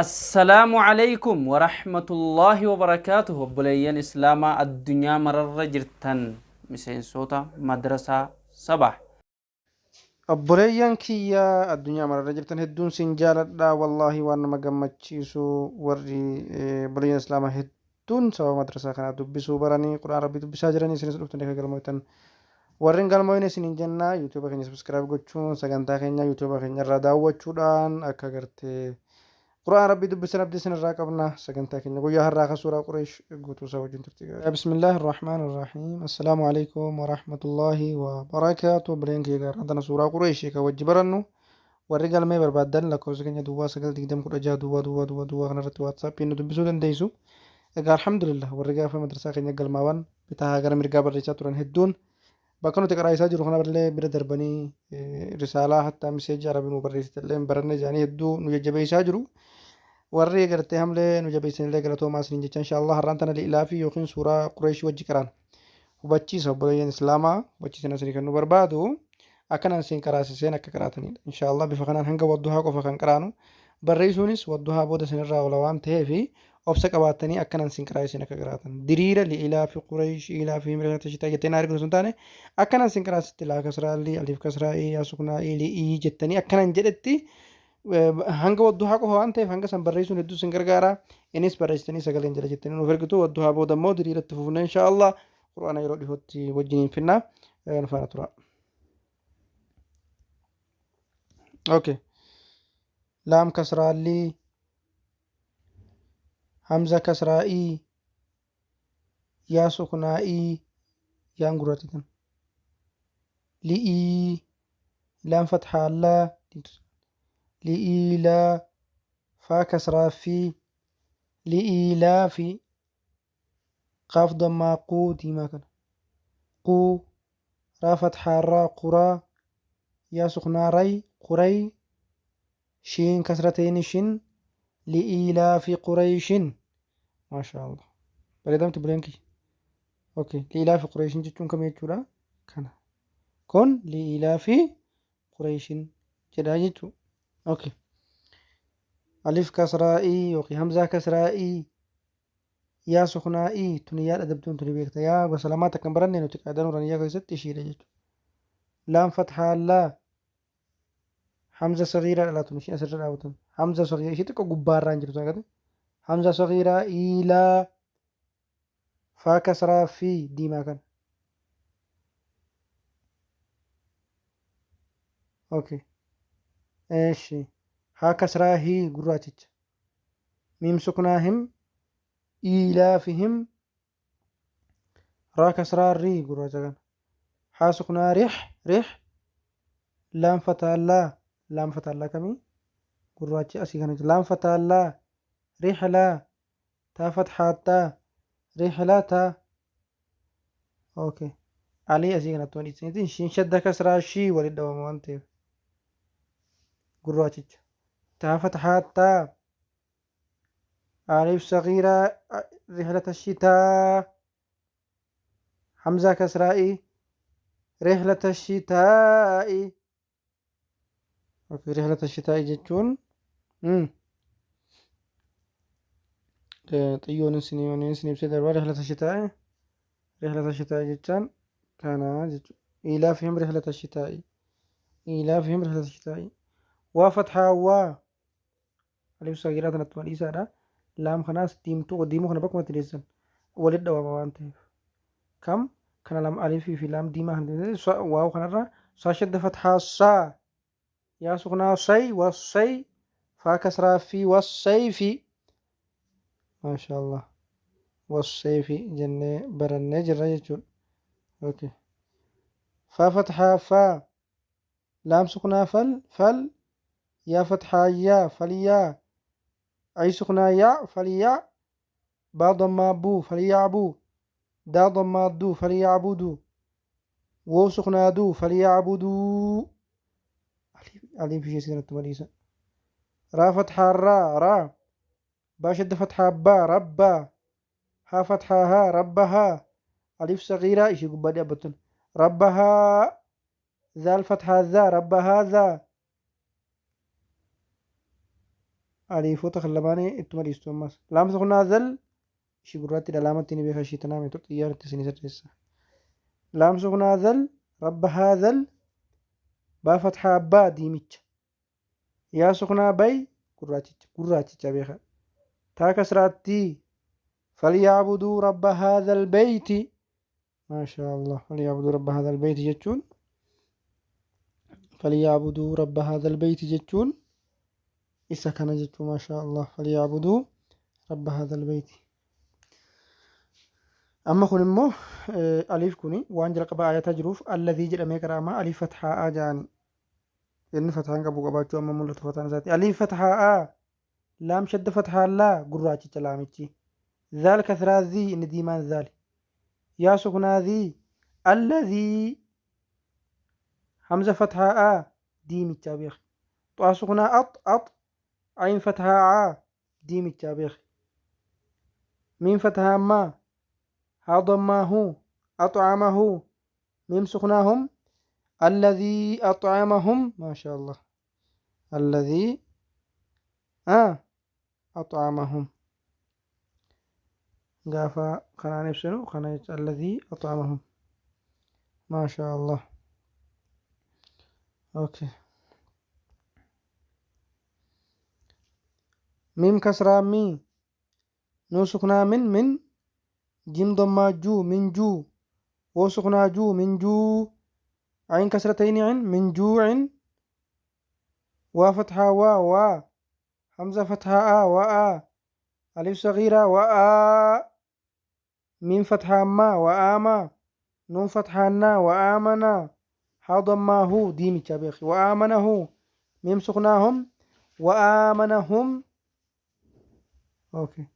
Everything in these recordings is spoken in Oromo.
Assalaamu Aleeykum Warahmatullaahi Wabarakaatuh Obboleeyyan Islaamaa addunyaa mararra jirtan miseensoota madrasaa Sabah. Obboleeyyan kiyya addunyaa mararra jirtan hedduun sin jaaladha wallaahi waan nama gammachiisu warri obboleeyyan islaamaa hedduun sababa madrasaa kanaa dubbisuu baranii qur'aan rabbii dubbisaa jiranii isinis dhuftanii akka galmooftan warri hin galmoofne isiniin jenna yuutuuba keenya subscribe gochuun sagantaa keenya yuutuuba keenya irraa daawwachuudhaan akka gartee Qur'aan Rabbii dubbisan abdii isin irraa qabna. Sagantaa keenya guyyaa har'aa kan suuraa Qureesh guutuu isaa wajjin turtii gaarii. Bismillaahi Rahmaan Rahiim. Assalaamu alaikum wa rahmatullaahi wa barakaatu. Obboleen kiyya gaarraan tana suuraa Qureesh kan wajji barannu. Warri galmee barbaaddan lakkoofsa keenya duwwaa 9 20 16 duwwaa duwwaa duwwaa duwwaa kanarratti waatsaappiin nu dubbisuu dandeessu. Egaa alhamdulillah warri gaafa madrasaa keenya galmaawan bitaa gara mirgaa barreessaa turan hedduun Bakka nuti qaraa'isaa jiru kana illee bira darbanii risaalaa hattaa miseejii arabii nu barreessite illee hin baranne jedhanii hedduu nu jajjabeessaa jiru. Warri gartee hamlee nu jabeessan illee galatoomaa isiniin jecha inshaallah har'aan tana li'ilaafii yookiin suuraa Qureeshii wajji qaraan hubachiisa obboleeyyan Islaamaa hubachiisana isinii kan nu barbaadu akkanaan isin qaraasiseen akka qaraatanidha. Inshaallah bifa kanaan hanga wadduhaa qofa kan qaraanu barreessuunis wadduhaa booda isinirraa oola waan ta'eef Obsa qabaattanii akkanan sin qaraasisin akka qaraatan. Diriira li'ilaafi Quraysh ilaafi himrata shitaa jettee naa ergitu sun taane akkanan sin qaraasitti laa kasraa li aliif kasraa i yaa suknaa i li i jettanii akkanan jedhetti hanga wadduhaa qofa waan ta'eef hanga san barreessuun hedduu sin gargaara. Innis barreessitanii sagaleen jala jettanii nuuf ergitu wadduhaa booda immoo diriiratti fufna inshaa Allah Qur'aana yeroo dhihootti wajjiniin finna nu faana tura. Okay. Laam kasraa lii Hamza kasraa ii yaa suknaa ii yaan gurraattii tan li'ii laam fathaa laa li'ii laa faa kasraa fi li'ii laa fi qaaf dammaa quu diimaa kana quu raa fathaa raa quraa yaa suknaa ray quray Shiin kasrateyni shin li'iilaafi qureeyshin maashaa Allah bareedaa miti buleen kiyya okay li'iilaafi qureeyshin jechuun kam jechuudha kana kun li'iilaafi qureeyshin jedha jechuu okay alif kasraa'ii yookiin hamzaa kasraa'ii yaa suknaa'ii tuni yaa dhadabduun tuni beekta yaa gosa lamaa takkan baranne nuti qaadaa nuraniyyaa keessatti ishiidha jechuudha laam fathaa laa Hamza sagiiraa dhalaa tun ishiin asirra dhaabatan. Hamza sagiiraa ishii xiqqoo gubbaarraa hin jirtu agate. Hamza sagiiraa iilaa faa kasraa fi diimaa kana. Okay. Eeshi. Haa kasraa hii gurraachicha. Miim suknaa him iilaafihim Raa kasraa rii gurraacha kana. Haa suknaa rih rih laam fataa laa laam fataa laa kamii gurraachi asii kana jira laam fataa laa rih laa taa fathaa taa rih laa taa okay alii asii kanatti waan dhiisaniitiin shiin shadda kasraa shii walitti dhawama waan ta'eef gurraachicha taa fathaa taa Alif sagiiraa rihlata shitaa hamzaa kasraa'i rihlata shitaa'i okay, rihlata shitaa'i jechuun xiyyoon isinii wanni isin ibsee darbaa rihlata shitaa'i rihlata shitaa'i jechaan kana jechuudha ilaafihim rihlata shitaa'i ilaafihim rihlata shitaa'i waa fathaa waa Alif sagiiraa tanatti dhiisaadha. Laam kanaas diimtuu diimuu kana bakkuma itti deessan walitti dhawama waan ta'eef. Kam kana lam alifii fi laam diimaa kan ta'e waaw kanarraa saa shadda fathaa saa yaa suknaa say wassay faa kasraa fi wassayfi maashaallah wassayfi jennee barannee jirra jechuudha. Okay. Faa fathaa faa Laam suknaa fal fal yaa fatxaa yaa falyaa ay suknaa yaa falyaa baa dammaa buu falyacbuu daa dammaa duu falyacbuduu wow suknaa duu falyacbuduu aliif ishee sanatti maliisa raa fatxaa raa raa baa shadda fatxaa baa rabbaa haa fatxaa haa rabbahaa alif sagiiraa ishee gubbaa dhaabbattun rabbahaa Zaal fathaa zaa rabba haazaa. Aliifota kan lamaanii ittuma dhiistu ammas. Laam sukunaa zal ishii gurraatti laamatti ni beeka ishii tanaa miti xiyyaan itti isinii sirreessa. Laam sukunaa zal rabba haadhal baa fathaa baa diimicha. Yaa sukunaa bay gurraachicha gurraachicha beeka. Taa kasraattii falyaabuduu rabba haadhal beeyti. Maashaa Allah falyaabuduu rabba haadhal beeyti jechuun falyaabuduu rabba haadhal beeyti jechuun isa kana jechuun maashaa Allah falyaabuduu rabba haadhal beeyti. Amma kun immoo aliif kuni waan jalqaba ayataa jiruuf alladhii jedhamee qara'ama aliif fathaa jedhani. Inni fathaan qabu qabaachuu amma mul'atu fataan isaati. Aliif fathaa laam shadda fathaa laa gurraachicha laamichi. Zaal kasraa zii inni diimaan zaali. Yaa sukunaa zii alladhii hamza fathaa diimichaa beeki. Xaa sukunaa ax ax ayin fathaa aa diimichaa beeki. Miim fathaa maa haa dammaa huu ax'amahu miim sukunaa hum الذي أطعمهم ما شاء الله الذي أطعمهم قافا قناة نفسه قناة الذي أطعمهم ما شاء الله. أوكي ميم كسرة مي نو سكنا من من جيم ضمة جو من جو وسكنا جو من جو عين كسرتين عن من جوع وفتحة وا وا همزة فتحة آ وآ ألف صغيرة وآ ميم فتحة ما وآما نون فتحة نا وآمنا ها ضمة هو ديمي تشابيخي وآمنه ميم سخناهم وآمنهم. أوكي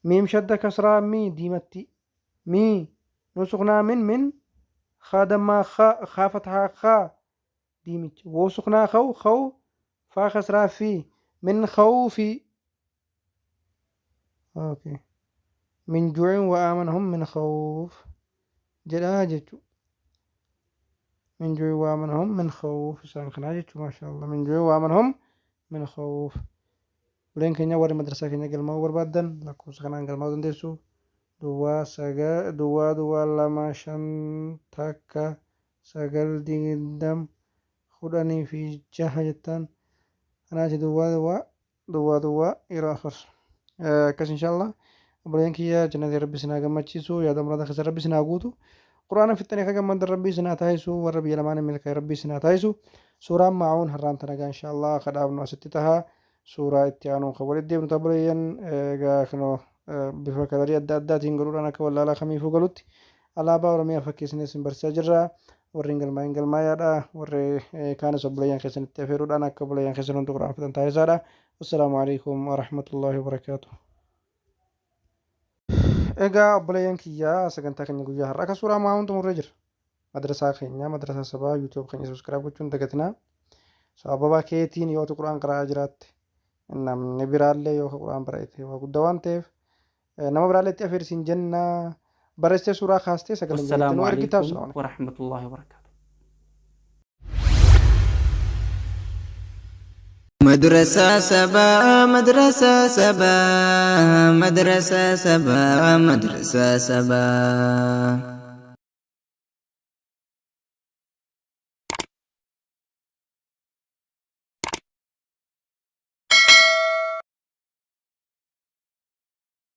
ميم شدة كسرة مي ديمتي مي نون سخنا من من خا دما خا خا فتحة خا ديمت وسخنا خو خو فا خسرة في من خوفي. أوكي من جوع وآمنهم من خوف جلاجة من جوع وآمنهم من خوف سانخناجة ما شاء الله من جوع وآمنهم من خوف. ولين كenya warri madrasaa keenya galmaa'uu barbaadan lakkoofsa kanaan galmaa'uu dandeessu. Duwwaa sagal duwwaa duwwaa lama shan takka sagal digdam kudhanii fi jaha jettaan kanaati duwwaa duwwaa duwwaa duwwaa yeroo afur akkas inshaallah. Obboleeyyan kiyya jannata rabbi isin haa gammachiisu yaada muraada keessa rabbi isin haa guutu quraana fixxanii akka gammadan rabbi isin haa taasisu warra biyya lamaan milkaa'e rabbi isin haa taasisu. Suuraan maa'uun har'aan tana gaa inshaallah kadhaabnu asitti taha suuraa itti aanuun kan walitti deemnu obboleeyyan egaa kanoo bifa kalarii adda addaatiin godhuudhaan akka wallaalaa kamiifuu galutti alaabaa Oromiyaa fakkeessinee isin barsiisaa jirra. Warreen galmaa'in galmaayaadha. Warri kaanis obboleeyyan keessanitti affeeruudhaan akka obboleeyyan keessan hundi quraan fixan taasisaadha. Assalaamu alaikum warahmatullaahi wabarakaatuh. Egaa obboleeyyan kiyyaa sagantaa keenya guyyaa har'a akka suuraa maa'uun xumurree jira. Madrasaa keenya madrasaa sabaa yuutuub keenya subscribe gochuun dagatinaa. Sababa keetiin yoo ati quraan qara'aa jiraatte namni biraallee yoo quraan barate waa guddaa waan ta'eef nama biraallee itti afeersiin jenna barreessitee suuraa kaastee sagalee والسلام nu ergitaa. عليكم ورحمة الله وبركاته. مدرسة سبا مدرسة سبا مدرسة سبا مدرسة سبا.